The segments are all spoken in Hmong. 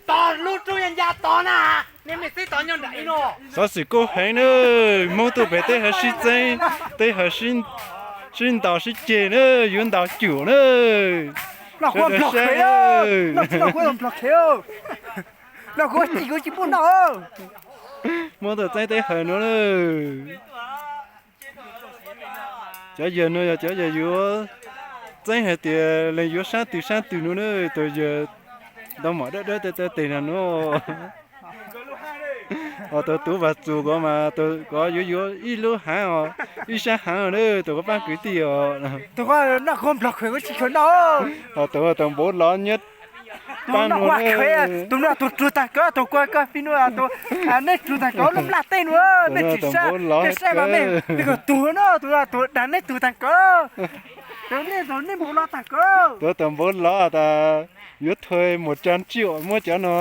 Tos lub rooj ya ncaj tod na, nej mej xib tos nyob nram ib no. Xov xwm kub heev na, Hmoob tuaj pem teb hawv sib txeeb, teb hawv sib ntaus sib ceg na, yuav ntaus cum na. Sawv daws saib na. Hmoob tuaj txeeb teb hawv no na. Cov yawg no yog cov yawg yuav txeeb hais tias leej yuav sab twg sab twg no na, tus yawg ntoo mom dawb dawb tawg tawg tes no na. Ho tus tub Vam Txus ko mas kov yuav yuav ib lub haav os, ib sab haav na, tus ko paab kwv tij os. Ho tus tus npauv lov nyob paab no. Tus no tus rug tag kawg, tus kua koj fij no, tus nej rug tag kawg lub nplaj teb no, nej tsis saib, nej saib mas mej kawg tug no, tus no tus dag nej tug tag kawg. Tus nej tus nej npauv lov tag kawg. Tus tus npauv lov tas yuav thua mus tsa ntsij muab cov no.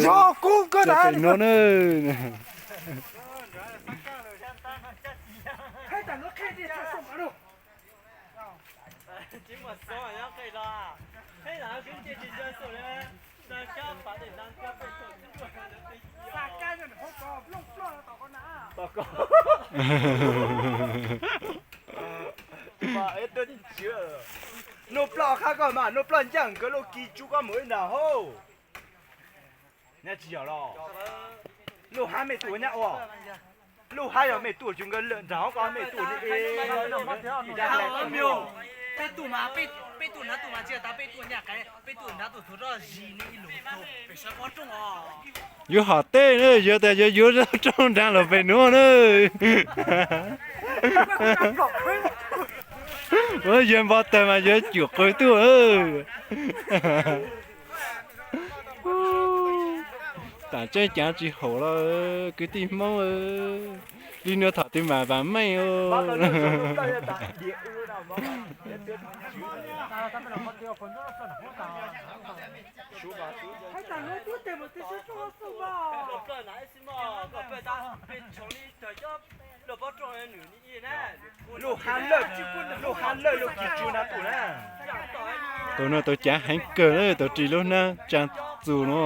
Yog kub kawg tas no na. Nuj Ploj qab koj mas Nuj Ploj ncaaj nkawd lub kis tsuv koj mus ib nrag hauv. Nyab tsis yog los? Lub hab mej tuaj nyab ua. Lub hab yog mej tuaj tsis nkawd lawm nrag hauv koj mej tuaj ne. Peb tuaj mas, peb tuaj nrad tuaj mas tsis tas peb tuaj nyaj qev, peb tuaj nrad tuaj tuag rau zis ne ib lub tuaj pem sab pob rooj os. Yuav hom teb na, yuav tas yuav yuav zoj rooj nrad los pem nuav na. Ua yawg npau taws mas yuav cum qws tuaj. Tam tseeb cav tsis haum los kwv tij Hmoob, li no thaum twg mam vam meej. Lub hab lawj, lub hab lawj lub kis tsuv nrad tuaj na. Tus no tus cav heev kawg na, tus ris lub hnab tsaa txus no,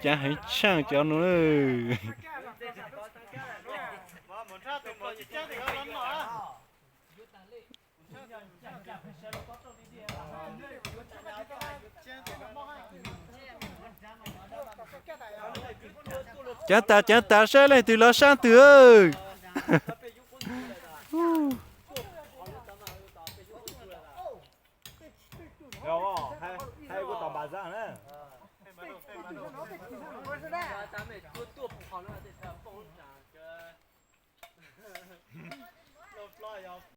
cav heev tshaaj cov no na. Caav tas caav tas saib leej twg lov sab twg.